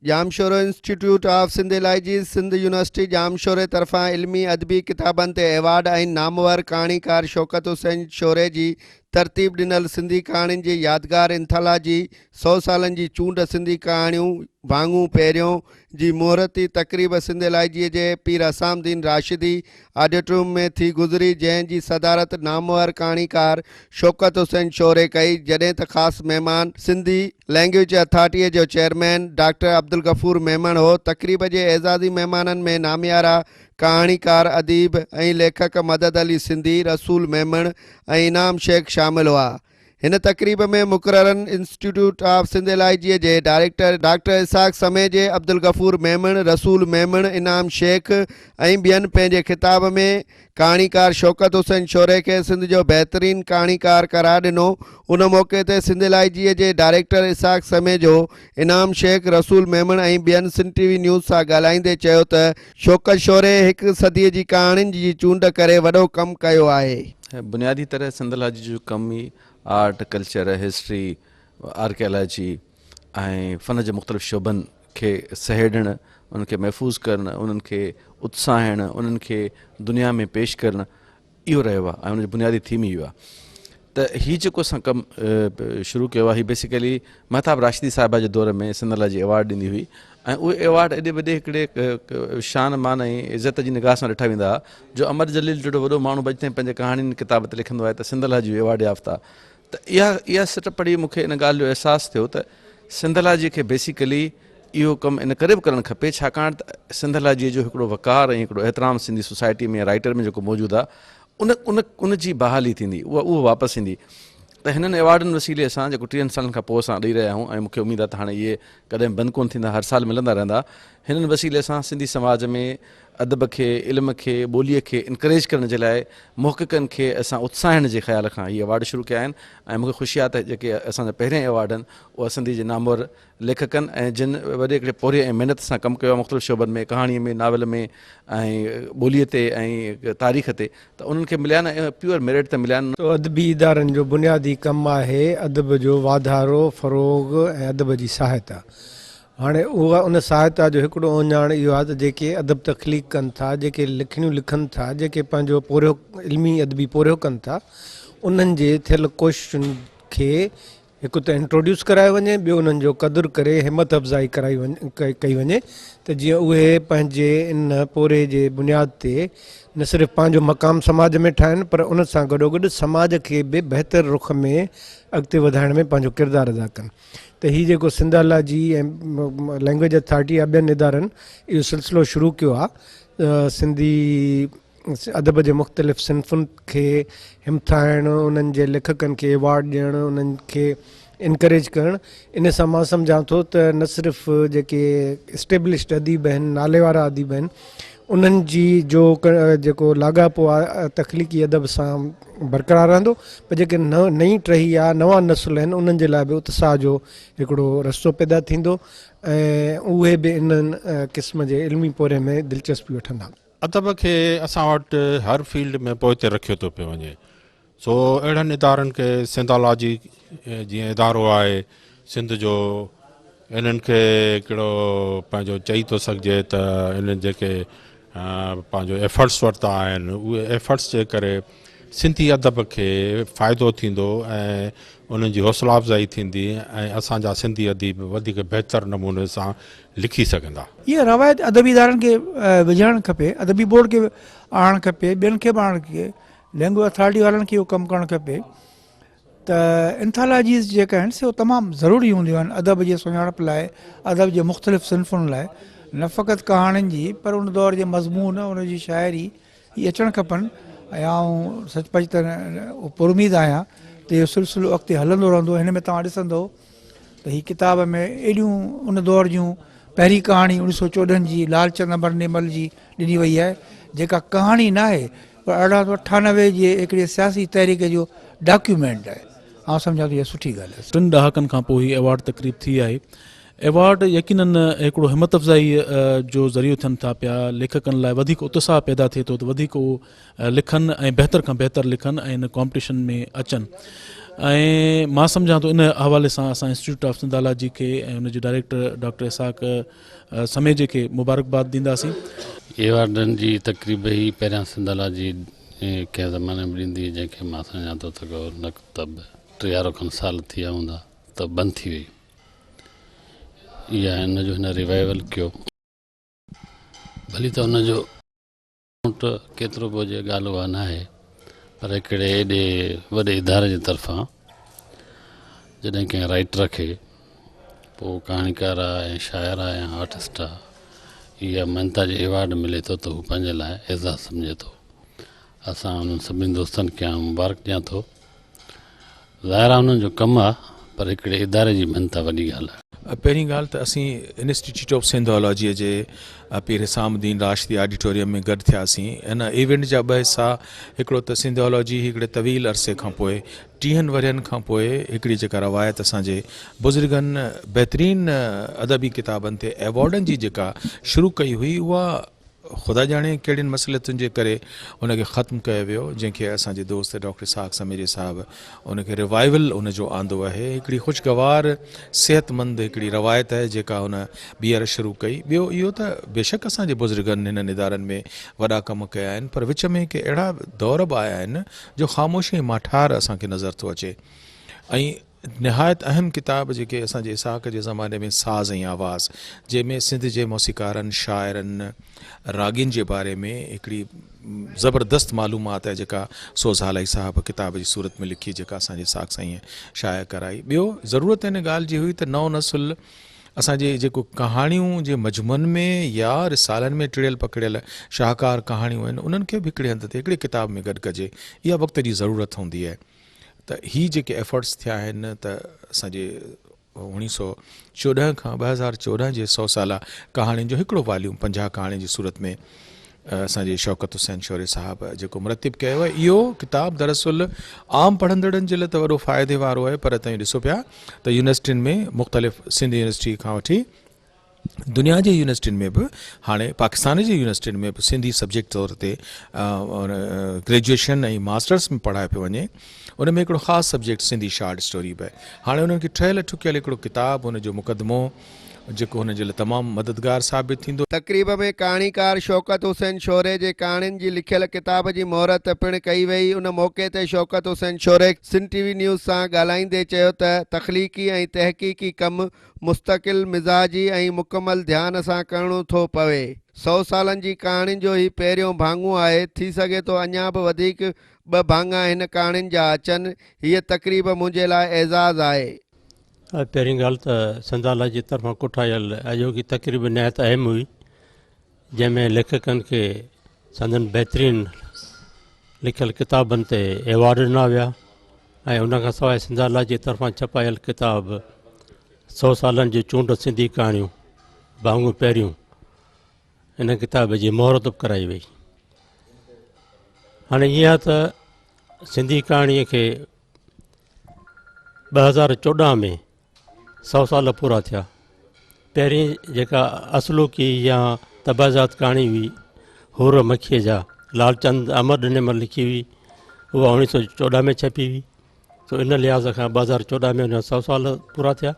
Jamshoro institute of Sindhology Sindh university ڄامشوري طرفان علمي ادبي ڪتابن تي ايوارڊ ۽ نامور ڪهاڻيڪار شوڪت حسين شوري جي ترتيب ڏنل سنڌي ڪهاڻين جي يادگار انٿالاجي سئو سالن جي چونڊ سنڌي ڪهاڻيون ڀاڱو پهريون جي مهورتي تقريب سنڌ الاهجيء جي پير حسام الدين راشدي آڊيٽوريم ۾ ٿي گذري جنهن جي صدارت نامور ڪهاڻيڪار شوڪت حسين شوري ڪئي جڏهن ته خاص مهمان سنڌي لئنگئيج اٿارٽيء جو چيئرمين ڊاڪٽر عبدالغفور ميمڻ هو تقريب جي اعزازي مهمانن ۾ ناميارا ڪهاڻيڪار اديب ۽ ليکڪ مدد علي سنڌي رسول ميمڻ ۽ انعام شيخ شامل هئا. هن تقريب ۾ مقررن انسٽيٽيوٽ آف سنڌ الاهجيء جي ڊائريڪٽر ڊاڪٽر اسحاق سميجي، عبدالغفور ميمڻ، رسول ميمڻ، انعام شيخ ۽ ٻين پنهنجي خطاب ۾ ڪهاڻيڪار شوڪت حسين شوري کي سنڌ جو بهترين ڪهاڻيڪار قرار ڏنو. ان موقعي تي سنڌ الاهجيء جي ڊائريڪٽر اسحاق سميجو، انعام شيخ، رسول ميمڻ ۽ ٻين سنڌ ٽي وي نيوز سان ڳالهائيندي چيو ته شوڪت شوري هڪ صديء جي ڪهاڻين جي چونڊ ڪري وڏو ڪم ڪيو آهي. بنيادي طرح سنڌالاجي جو ڪم ئي آرٽ، ڪلچر، هسٽري، آرڪيالاجي ۽ فن جي مختلف شعبن کي سهيڙڻ، انهن کي محفوظ ڪرڻ، انهن کي اتساهڻ، انهن کي دنيا ۾ پيش ڪرڻ اهو رهيو آهي ۽ ان جو بنيادي ٿيم ئي اهو آهي ته هي جيڪو اسان ڪم شروع ڪيو آهي هي بيسيڪلي مهتاب راشدي صاحبه جي دور ۾ سنڌالاجي ايوارڊ ڏيندي هئي ۽ اهي ايوارڊ ايڏي وڏي هڪڙي شان مان ۽ عزت جي نگاهه سان ڏٺا ويندا هئا جو امر جليل جهڙو وڏو ماڻهو به اڄ تائين پنهنجي ڪهاڻين ڪتاب تي لکندو آهي ته سنڌالاجي ايوارڊ يافته ته اها اها سٽ پڙهي مون کي ان ڳالهه جو احساس ٿيو ته سنڌالاجي کي بيسيڪلي اهو ڪم ان ڪري به ڪرڻ کپي ڇاڪاڻ ته سنڌالاجيء جو هڪڙو وقار ۽ هڪڙو احترام سنڌي سوسائٽي ۾ يا رائيٽر ۾ جيڪو موجود آهي ان ان ان جي بحالي ٿيندي اها اهو واپس ايندي ته هنن ايوارڊن وسيلي اسان جيڪو ٽيهن سالن کان پوء اسان ڏئي رهيا آهيون ۽ مون کي اميد آهي ته هاڻي اهي ڪڏهن بند ڪونه ٿيندا هر سال ملندا رهندا هنن وسيلي سان سنڌي سماج ۾ ادب کي، علم کي، ٻوليء کي انڪريج ڪرڻ جي لاء محققن کي اسان اتساهڻ جي خيال کان هي ايوارڊ شروع ڪيا آهن ۽ مون کي خوشي آهي ته جيڪي اسان جا پهريان ايوارڊ آهن اها سنڌي جي نامور ليکڪن ۽ جن وڏي هڪڙي پورهيي ۽ محنت سان ڪم ڪيو آهي مختلف شعبن ۾ ڪهاڻيء ۾ ناول ۾ ۽ ٻوليء تي ۽ تاريخ تي ته انهن کي مليا آهن ۽ پيور ميرٽ تي مليا آهن. ادبي ادارن جو بنيادي ڪم آهي ادب جو واڌارو، فروغ ۽ ادب جي سهائتا. هاڻي اها ان سهائتا جو هڪڙو اهڃاڻ اهو آهي ته جيڪي ادب تخليق ڪن ٿا، جيڪي لکڻيون لکن ٿا، جيڪي پنهنجو پورهيو علمي ادبي پورهيو ڪن ٿا، انهن جي ٿيل ڪوششن کي هڪ ته انٽروڊيوس ڪرايو وڃي، ٻيو انهن جو قدر ڪري همت افزائي ڪرائي ڪئي وڃي ته جيئن اهي پنهنجي ان پورهيي جي بنياد تي نه صرف پنهنجو مقام سماج ۾ ٺاهن پر ان سان گڏوگڏ سماج کي به بهتر رخ ۾ اڳتي وڌائڻ ۾ پنهنجو ڪردار ادا ڪن. ته هي جيڪو سنڌالاجي ۽ لئنگويج اٿارٽي يا ٻين ادارن اهو سلسلو شروع ڪيو آهي سنڌي ادب جي مختلف صنفن کي همٿائڻ انهن جي ليکڪن کي ايوارڊ ڏيڻ انهن کي انڪريج ڪرڻ ان سان مان سمجهان ٿو ته نه صرف جيڪي اسٽيبلشڊ اديب آهن نالي وارا اديب آهن انهن جي جو جيڪو لاڳاپو آهي تخليقي ادب سان برقرار رهندو پر جيڪي نئين ٽهي آهي نوان نسل آهن انهن جي لاء به اتساهه جو هڪڙو رستو پيدا ٿيندو ۽ اهي به انهن قسم جي علمي پورهيي ۾ دلچسپي وٺندا. ادب کي اسان وٽ هر فيلڊ ۾ پوئتي رکيو ٿو پيو وڃي سو اهڙن ادارن کي سنڌالاجي جيئن ادارو آهي سنڌ جو انهن کي هڪڙو پنهنجو چئي ٿو سگهجي ته انهن جيڪي پنهنجو ايفرٽس ورتا آهن اهي ايفرٽس جي ڪري سنڌي ادب کي فائدو ٿيندو ۽ انهن جي حوصلا افزائي ٿيندي ۽ اسان جا سنڌي اديب وڌيڪ بهتر نموني سان لکي سگهندا. اها روايت ادبي ادارن کي وجهڻ کپي، ادبي بورڊ کي آڻڻ کپي، ٻين کي به آڻڻ کپي، لينگويج اٿارٽي وارن کي اهو ڪم ڪرڻ کپي ته انٿالاجيز جيڪا آهن سي تمام ضروري هونديون آهن ادب جي سڃاڻپ لاء، ادب جي مختلف صنفن لاء، نه فقط ڪهاڻين جي پر ان دور جي مضمون، ان جي شاعري اهي اچڻ کپن ۽ آئون سچ پچ ته پراميد آهيان ته اهو سلسلو اڳتي هلندو رهندو. هن ۾ توهان ڏسندو ته هي ڪتاب ۾ ايڏيون ان دور جون پهرين ڪهاڻي 1914 جي لالچند امر نيمل جي ڏني وئي آهي جيڪا ڪهاڻي ناهي پر 1898 جي هڪڙي سياسي تحريڪ جو ڊاڪيومينٽ آهي. آئون سمجهان ٿو اها سٺي ڳالهه آهي. ٽن ڏهاڪن کان پوء هي ايوارڊ تقريب ٿي آهي. ايوارڊ يقينن هڪڙو همت افزائي جو ذريعو ٿين ٿا پيا، ليکڪن لاء وڌيڪ اتساهه پيدا ٿئي ٿو ته وڌيڪ اهو لکن ۽ بهتر کان بهتر لکن ۽ ان ڪامپٽيشن ۾ اچن. ۽ مان سمجهان ٿو ان حوالي سان اسان انسٽيٽيوٽ آف سنڌالاجي کي ۽ ان جي ڊائريڪٽر ڊاڪٽر اسحاق سميجي کي مبارڪباد ڏينداسين. ايوارڊن جي تقريب هي پهريان سنڌالاجي ڪنهن زماني ۾ ڏيندي هئي جنهن کي مان سمجهان ٿو ته ڪو نڪتب ٽيهارو کن سال ٿي ويا هوندا ته بند ٿي وئي اها ان جو هن ريوائيول ڪيو. ڀلي ته ان جو ته ڪيترو به هجي ڳالهه اها ناهي پر هڪڙي ايڏي وڏي اداري جي طرفان جڏهن ڪنهن رائيٽر کي پوء ڪهاڻيڪار آ يا شاعر آ يا آرٽسٽ آ اها مڃتا جي ايوارڊ ملي ٿو ته هو پنهنجي لاء اعزاز سمجهي ٿو اسان انهن سڀني دوستن کي آئون مبارڪ ڏيان ٿو ظاهر آ انهن جو ڪم آ پر هڪڙي اداري جي مڃتا وڏي ڳالهه آ. پهرين ڳالهه ته اسين انسٽيٽيوٽ آف سنڌالاجيء جي پير حسام الدين راشدي آڊيٽوريم ۾ گڏ ٿياسين. ان ايونٽ جا ٻه حصا، هڪڙو ته سنڌالاجي هڪڙي طويل عرصي کان پوء، ٽيهن ورهين کان پوء هڪڙي جيڪا روايت اسان جي بزرگن بهترين ادبي ڪتابن تي ايوارڊن جي جيڪا شروع ڪئي هئي اها خدا ڄاڻي ڪهڙين مصلحتن جي ڪري ان کي ختم ڪيو ويو، جنهن کي اسان جي دوست ڊاڪٽر اسحاق سميجي صاحب ان کي ريوائيول ان جو آندو آهي. هڪڙي خوشگوار صحتمند هڪڙي روايت آهي جيڪا هن ٻيهر شروع ڪئي. ٻيو اهو ته بيشڪ اسان جي بزرگن هنن ادارن ۾ وڏا ڪم ڪيا آهن پر وچ ۾ ڪي اهڙا دور به آيا آهن جو خاموشي ۽ ماٺار اسان کي نظر ٿو اچي ۽ نهايت اهم ڪتاب جيڪي اسان جي اسحاق جي زماني ۾ ساز ۽ آواز جنهن ۾ سنڌ جي موسيقارن، شاعرن، راڳين جي باري ۾ هڪڙي زبردست معلومات آهي جيڪا سوز هالائي صاحب ڪتاب جي صورت ۾ لکي جيڪا اسان جي اسحاق سائينء شايع ڪرائي. ٻيو ضرورت ان ڳالهه جي هئي ته نئون نسل اسان جي جيڪو ڪهاڻيون جي مجموعن ۾ يا رسالن ۾ ٽڙيل پکڙيل شاهڪار ڪهاڻيون آهن انهن کي به هڪڙي هنڌ تي هڪڙي ڪتاب ۾ گڏ ڪجي اها وقت جي ضرورت هوندي آهي. ته هي جيڪي ايفرٽس ٿيا آهن ته اسان جي اوڻيهه سو 14 کان 2014 جي سو سالا ڪهاڻين جو هڪڙو واليوم 50 ڪهاڻين جي صورت ۾ اسان جي شوڪت حسين شوري صاحب جيڪو مرتب ڪيو آهي اهو ڪتاب دراصل عام پڙهندڙن جي لاء ته وڏو فائدي وارو آهي پر توهين ڏسو پيا ته يونيورسٽين ۾ مختلف سنڌ يونيورسٽي کان وٺي دنيا جي يونيورسٽين ۾ به هاڻي پاڪستان جي يونيورسٽين ۾ به سنڌي سبجيڪٽ طور تي گريجوئيشن ۽ ماسٽرس ۾ پڙهايو پيو وڃي ان ۾ هڪڙو خاص سبجيڪٽ سنڌي شارٽ اسٽوري به آهي هاڻي انهن کي ٺهيل ٺڪيل هڪڙو ڪتاب ان جو مقدمو جيڪو هن جي لاء تمام مددگار ثابت ٿيندو. تقريب ۾ ڪهاڻيڪار شوڪت حسين شوري جي ڪهاڻين جي لکيل ڪتاب جي مهورت پڻ ڪئي وئي ان موقعي تي Shaukat Hussain Shori Sindh T V news سان ڳالهائيندي چيو ته تخليقي ۽ تحقيقي ڪم مستقل مزاجي ۽ مڪمل ڌيان سان ڪرڻو ٿو پوي. سئو سالن جي ڪهاڻين جو هي پهريون ڀاڱو آهي، ٿي سگهي ٿو اڃا به وڌيڪ ٻه ڀاڱا هن ڪهاڻين جا اچن. هيء تقريب منهنجي لاء اعزاز آهي. پهرين ڳالهه ته سنڌالاجي جي طرفان ڪوٺايل اڄوڪي تقريب نهايت اهم هئي، جنهن ۾ ليکڪن کي سندن بهترين لکيل ڪتابن تي ايوارڊ ڏنا ويا ۽ ان کان سواء سنڌالاجي جي طرفان ڇپايل ڪتاب سو سالن جي چونڊ سنڌي ڪهاڻيون ڀاڱو پهريون ان ڪتاب جي مهورت به ڪرائي وئي. هاڻي ائين آهي ته سنڌي ڪهاڻيء کي 2014 ۾ سو سال پورا ٿيا. پهرين جيڪا اصلوڪي يا طبعزاد ڪهاڻي هئي حور مکيء جا لالچند امر ڏنيمل لکي هئي اها اوڻيهه سو چوڏهن ۾ ڇپي هئي سو ان لحاظ کان 2014 ۾ ان جا سو سال پورا ٿيا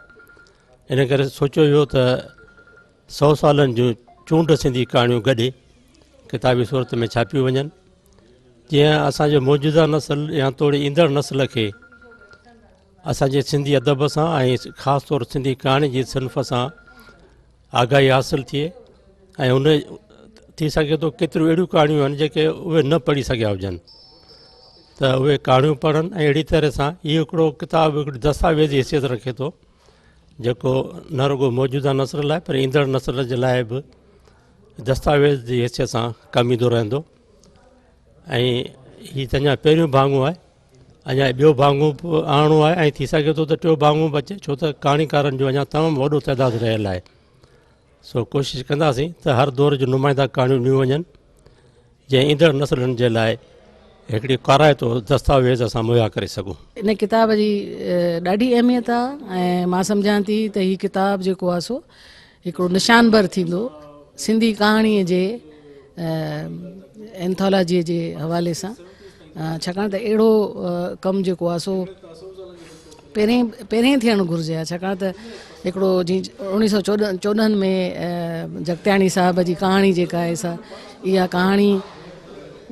ان ڪري سوچيو ويو ته سو سالن جون چونڊ سنڌي ڪهاڻيون گڏي ڪتابي صورت ۾ ڇاپيون وڃن جيئن اسان جو موجوده نسل يا توڙي ايندڙ نسل کي اسان جي سنڌي ادب سان ۽ خاص طور سنڌي ڪهاڻي جي صنف سان آگاهي حاصل ٿئي ۽ ان ٿي سگهي ٿو ڪيتريون اهڙيون ڪهاڻيون آهن جيڪي اهي نه پڙهي سگهيا هجن ته اهي ڪهاڻيون پڙهن ۽ اهڙي طرح سان اهو هڪڙو ڪتاب هڪڙي دستاويزي حيثيت رکي ٿو جيڪو نه رڳو موجوده نسل لاء پر ايندڙ نسل جي لاء به دستاويز جي حيثيت سان ڪم ايندو رهندو ۽ هي ته اڃا پهريون ڀاڱو آهي اڃا ٻيو ڀاڱو به آڻڻو آهي ۽ ٿي سگهي ٿو ته ٽيو ڀاڱو به اچي ڇو ته ڪهاڻيڪارن جو اڃا تمام وڏو تعداد رهيل آهي سو ڪوشش ڪنداسين ته هر دور جون نمائندا ڪهاڻيون ڏنيون وڃن جنهن ايندڙ نسلن جي لاء هڪڙي ڪارائتو دستاويز اسان مهيا ڪري سگهون. ان ڪتاب جي ڏاڍي اهميت آهي ۽ مان سمجهان ٿي ته هي ڪتاب جيڪو آهي سو هڪڙو نشانبر ٿيندو سنڌي ڪهاڻيء جي اينٿالاجيء جي حوالي سان ڇاڪاڻ ته اهڙو ڪم جيڪو آهي سو پهرين پهرين ٿيڻ گهرجي ها ڇاڪاڻ ته هڪڙو جي اوڻيهه سو 14 ۾ جڳتياڻي صاحب جي ڪهاڻي جيڪا آهي سا اها ڪهاڻي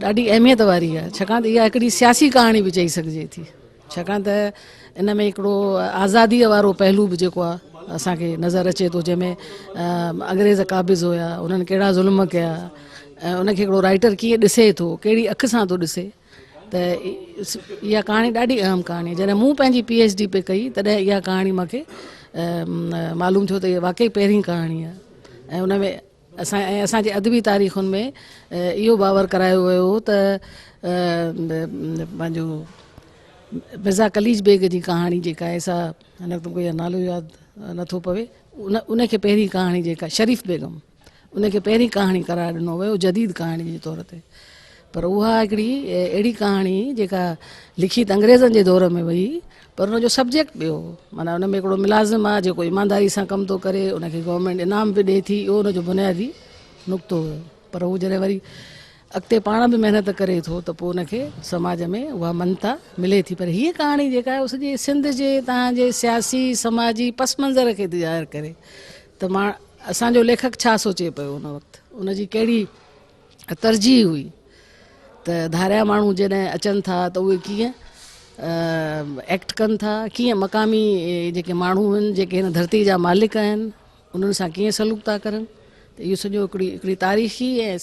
ڏاڍي اهميت واري آهي ڇاڪاڻ ته اها هڪڙي سياسي ڪهاڻي به چئي سگهجي ٿي ڇاڪاڻ ته ان ۾ هڪڙو آزاديء وارو پهلو به جيڪو آهي اسان کي نظر اچي ٿو جنهن ۾ انگريز قابض هيا انهن ڪهڙا ظلم ڪيا ۽ ان کي هڪڙو رائٽر ڪيئن ڏسي ٿو ڪهڙي اک سان ٿو ڏسي ته اها ڪهاڻي ڏاڍي اهم ڪهاڻي آهي جڏهن مون پنهنجي پي ايڇ ڊي پئي ڪئي تڏهن اها ڪهاڻي مون کي معلوم ٿيو ته اها واقعي پهرين ڪهاڻي آهي ۽ ان ۾ اسان ۽ اسان جي ادبي تاريخن ۾ اهو باور ڪرايو ويو هو ته پنهنجو مرزا قليچ بيگ جي ڪهاڻي جيڪا آهي سا هن وقت مون کي نالو ياد نٿو پوي ان ان کي پهرين ڪهاڻي جيڪا شريف بيگم ان کي پهرين ڪهاڻي قرار ڏنو ويو جديد ڪهاڻي جي طور تي پر اها هڪڙي اهڙي ڪهاڻي جيڪا لکي ته انگريزن جي دور ۾ وئي پر ان جو سبجيڪٽ ٻيو هو معنيٰ ان ۾ هڪڙو ملازم آهي جيڪو ايمانداري سان ڪم ٿو ڪري ان کي گورنمينٽ انعام به ڏئي ٿي اهو ان جو بنيادي نقطو هيو پر هو جڏهن وري اڳتي پاڻ به محنت ڪري ٿو ته پوء ان کي سماج ۾ اها مڃتا ملي ٿي پر هيء ڪهاڻي جيڪا آهي سڄي سنڌ جي تهان جي سياسي سماجي پس منظر کي ٿي ظاهر ڪري ته مان اسان جو ليکڪ ڇا سوچي پيو ان وقت ان جي ڪهڙي ترجيح هئي ته ڌاريا ماڻهو جڏهن اچن ٿا ته اهي ڪيئن ايڪٽ ڪن ٿا ڪيئن مقامي جيڪي ماڻهو آهن جيڪي هن ڌرتي جا مالڪ آهن انهن سان ڪيئن سلوڪ ٿا ڪرن ته اهو سڄو هڪڙي هڪڙي تاريخي ۽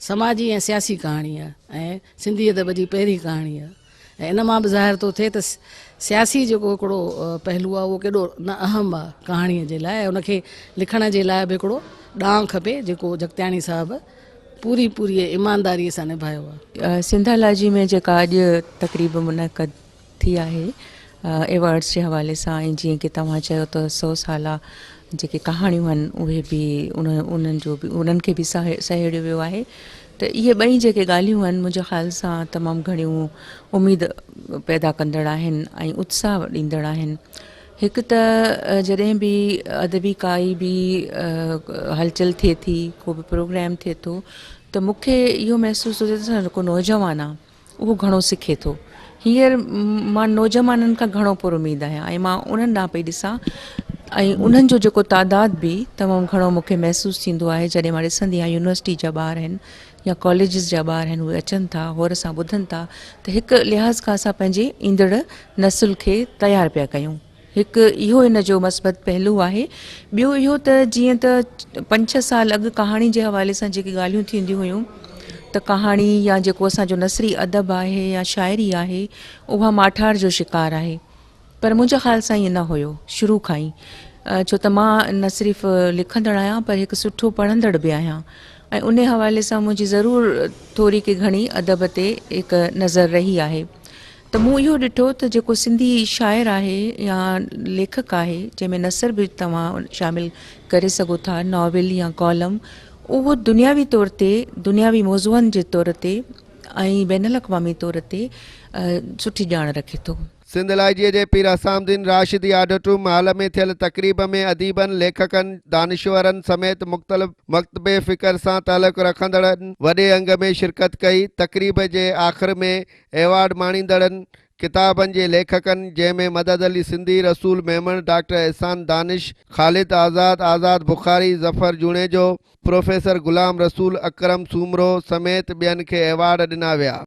سماجي ۽ سياسي ڪهاڻي آهي ۽ سنڌي ادب جي پهرين ڪهاڻي آهي ۽ ان مان به ظاهر ٿو ٿئي ته سياسي جيڪو هڪڙو پهلو آهي اهو ڪيڏو نه اهم آهي ڪهاڻيء جي لاء ۽ ان کي لکڻ جي لاء به هڪڙو ڏانء کپي جيڪو جڳتياڻي صاحب پوري پوري ايمانداريء سان نڀايو آهي. سنڌالاجي ۾ جيڪا اڄ تقريب منعقد ٿي آهي ايوارڊز جي حوالي سان ۽ جيئن ڪي توهان چيو ته سو سالا جيڪي ڪهاڻيون آهن اهي به انهن جو به انهن کي به سهيڙيو ويو آهي ته اهي ٻئي جيڪي ڳالهيون آهن منهنجي خيال سان تمام گهڻيون اميد پيدا ڪندڙ آهن ۽ اتساهه ڏيندڙ آهن هڪ ته جڏهن به ادبي ڪائي به هلچل ٿئي ٿي ڪو به پروگرام ٿئي ٿو ته مون کي اهو محسوس ٿو ٿئي ته اسان جو جيڪو نوجوان آهي اهو گهڻو سکي ٿو. هينئر مان نوجوانن کان گهڻو پر اميد آهيان ۽ مان انهن ڏانهن پئي ڏسان ۽ انهن جو جيڪو تعداد به تمام گهڻو مون کي محسوس ٿيندو آهي جڏهن مان ڏسندي آهيان يونيورسٽي جا ٻار آهن يا ڪاليجز جا ٻار آهن اهي اچن ٿا غور سان ٻڌن ٿا ته هڪ لحاظ کان اسان پنهنجي ايندڙ نسل کي تيار پيا ڪيون. هڪ اهو ان جو مثبت پهلو آهي. ٻيو اهو ته جيئن ته پنج ڇهه سال اڳ ڪهاڻي جي حوالي سان جيڪي ڳالهيون ٿينديون هيون ته ڪهاڻي يا جيڪو اسان جو نثري ادب آهي يا شاعري آهي اها ماٺار جو شڪار آهي پر منهنجي خيال سان ائين نه هيو شروع کان ئي ڇو ته مان نه صرف لکندڙ آهيان پر هڪ سٺو پڙهندڙ به آهيان ۽ انهي حوالي سان منهنجي ضرور ٿوري ڪي گهڻي ادب تي هڪ نظر رهي آهي. ته مون اهو ڏٺو ته جيڪو سنڌي شاعر آهي يا ليکڪ آهي جنهن ۾ نثر به توهان شامل ڪري سگهو ٿا ناول يا ڪالم اهو دنياوي طور تي دنياوي موضوعن جي طور تي ۽ بين الاقوامي طور تي سٺي ڄاڻ رکي ٿو. سنڌ الاجيء جي پير حسام الدين راشدي آڊيٽوريم هال ۾ ٿيل تقريب ۾ اديبن، ليکڪن، دانشورن سميت مختلف مڪتب فڪر سان تعلق رکندڙن وڏي انگ ۾ شرڪت ڪئي. تقريب جي آخر ۾ ايوارڊ ماڻيندڙن ڪتابن جي ليکڪن جنهن ۾ مدد علي سنڌي، رسول ميمڻ، ڊاڪٽر احسان دانش، خالد آزاد، آزاد بخاري، ظفر جوڻيجو، پروفيسر غلام رسول، اڪرم سومرو سميت ٻين کي ايوارڊ ڏنا ويا.